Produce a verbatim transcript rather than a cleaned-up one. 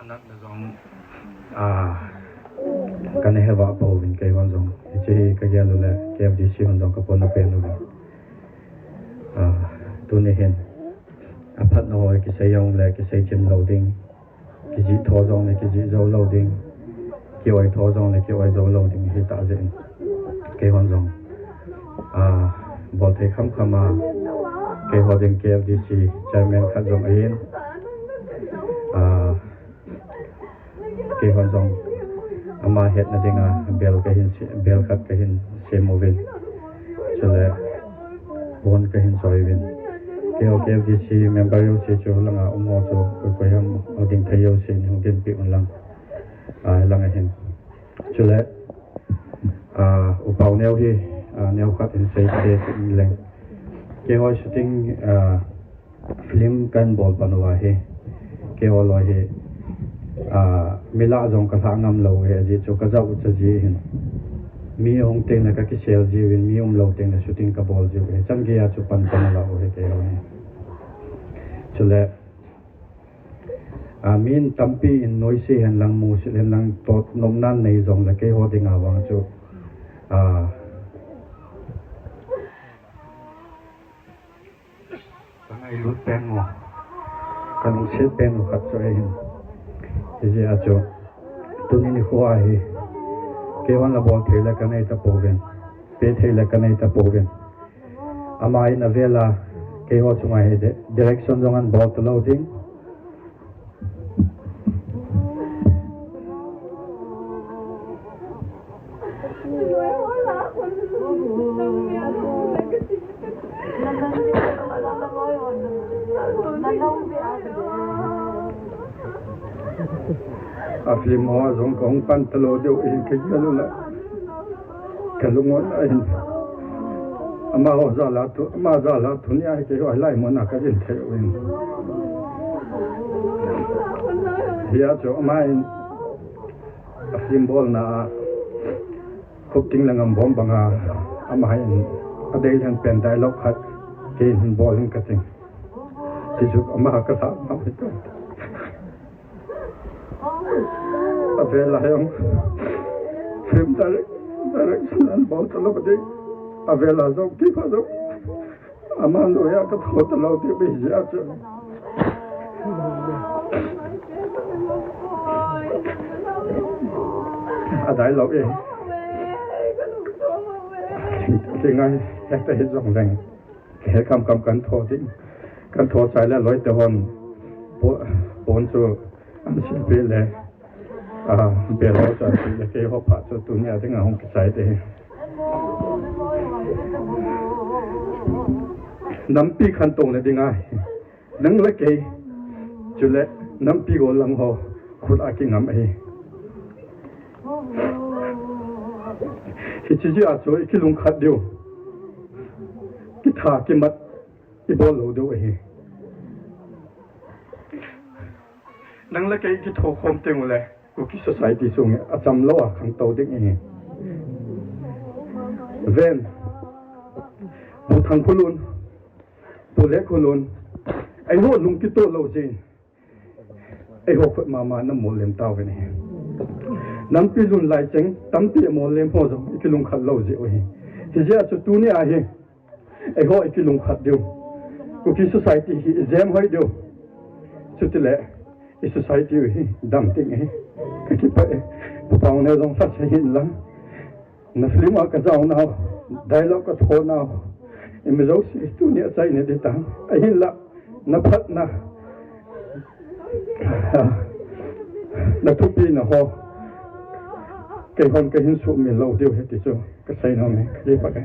Natna jong, ah, kana heva pouvin keihon jong. Hiche hi kagel uleh K F D C hon jong kapona pen uvin. Ah, tuni hin. Aphatna ho kisei jongle kisei chim lou ding. Kijih tho jongle kijih jou lou ding. Ki-oi tho jongle ki-oi jou lou ding. Hita jeh in. Keihon jong. Ah, bol thei khamkham a. Keiho ding K F D C chairman khat jong ahin. Ah, Keihon jong ama hetna dinga bel kahin se-, bel khat kahin sem uvin. Chule pon kahin choi uvin. Keiho K F D C member jouse chu langa um ho chu koi koi ham hung ding thei jouse nei hung dinpi un lang. Ah, langa hin. Chule, ah, U Paoneo hi, ah, neo khat hin sei te leng. Keiho shooting, ah, Film kahin bol pan uva hi, keiho loi hi, ah, mi lah jong kalhah ngam lou hi, ajeh chu kajah u cha ji hin. Mi hung tengle kakisel jiuvin, mi umlou tengle shooting kabol jiu hi. Chan geiya chu pan kahin lah u hi keiho hi. Chule, ah, min tampi in noise hen lang, musit hen lang, toh nopna nei jongle keiho dinga vang chu, ah, Ka ngailut pen u, ka lungset pen u khat chu ahin. Hijeh a chu, tuni nikho a hi, keihon la bol thei le ka nei tapouvin, pe thei le ka nei tapouvin. Ama in avel a, keiho chunga hi di-, direction jong ahin bol talou ding. A film ho a jong kahung pan talou diu ahin kagel u le. Ka lung on ahin. Amaho jal a thu, ama jal a thu nia hi keiho hilai mun a ka vin thei u ahin. Hia chu ama in a film bolna a Khupting le Ngambom banga ama in a dei lheng pen dialogue khat kei hin bol in ka ting. Ti chu ama ka sa ma hi ta. Avel a jong film direct, direction ahin bol talou ding. Avel a jong ti pha jong. Ama noiya ka tho talou ti bi jia chu. A dialogue e. Ti ngai, hekta hi jong leng. He kam kam kan tho ding. Kan tho chai le loi te hon. Po-, pon chu an sil pe le. A, bel ho chai pe le keiho pha chu tunia dinga hung kichai te. Nampi khantou na dinga. Nang le kei. Chule nampi go lang ho. Khut a kingam ahi. Hiche jeh a chu i kilungkhat diu. Kitha kimat i bol lou diu ahi. Nang le kei kitho khom teng ule Kuki society sung a cham lou a khangtou ding ahi. Ven. Pu Thangphulun. Pu Lekholun. Eiho lung kitoh lou jin. Eiho khut mama na mollem tauvin ahi. Nampi lun lai cheng, tampi mollem ho jong i kilungkhat lou jeh u ahi. Hijeh a chu tunia hi, eiho i kilungkhat diu. Kuki society hi i jem hoi diu. Chutile, i society u hi dam ding ahi. Ka kipah e, Pu Paoneo jong lhase hin lang. Na film a ka jaonau, dialogue ka thonau, imi jouse tunia chaina ding tang. Ahinla, na phatna, na thupina ho, keihon ka hin sumil lou diu ahi ti chu, ka seinom e, ka kipah e.